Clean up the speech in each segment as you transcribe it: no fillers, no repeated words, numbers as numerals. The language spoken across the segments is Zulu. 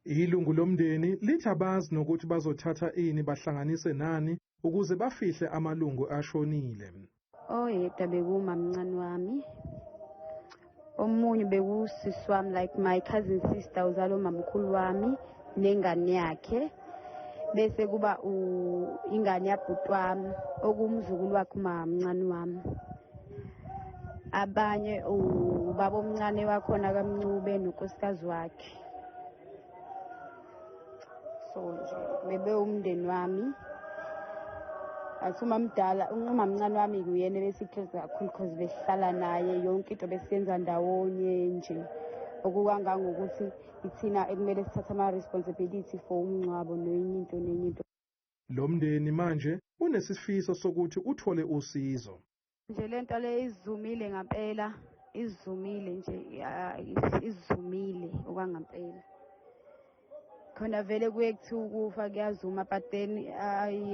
Ilungu lomndeni lithi abazi nokuthi bazothatha ini bahlanganise nani ukuze bafihle amalungu ashonile. Oyedwa bekuwumamncane wami, omunye bekusisi wami, like my cousin sister, uzala umamkhulu wami nengane yakhe, bese kuba ingane yabhuti wami okuwumzukulu wakhe umamncane wami. Abanye ubaba omncane wakhona kaMncube nonkosikazi wakhe. So nje bebewumndeni wami. Athi umamdala, umamncane wami kuyena ebesi-close kakhulu cause besihlala naye, yonke into besiyenza ndawonye nje, okukangangokuthi ithina ekumele sithathe ama-responsibility for umngcwabo nenye into nenye into. Lo mndeni manje unesifiso sokuthi uthole usizo. Nje lento le izumile ngampela, izumile nje, izumile okwangampela. Khona vele kuye kuthiwa ukufa kuyazuma, but then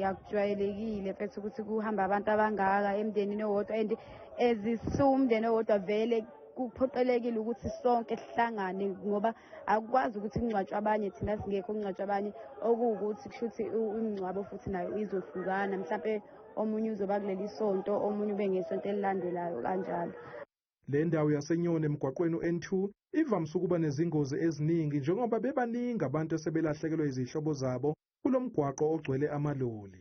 akujwayelekile mfethu ukuthi kuhamba abantu abangaka emndenini owodwa, and as siwumndeni owodwa vele kuphoqelekile ukuthi sonke sihlangane, ngoba akukwazi ukuthi kungcwatshwe abanye thina singekho, kungcwatshwe abanye, okuwukuthi kusho ukuthi imingcwabo futhi nayo izohlukana, mhlampe omunye uzoba kuleli sonto, omunye ube ngesonto elilandelayo, kanjalo. Le ndawo yaseNyoni emgwaqweni u-N2 ivamise ukuba nezingozi eziningi njengoba bebaningi abantu asebelahlekelwe izihlobo zabo kulo mgwaqo ogcwele amaloli.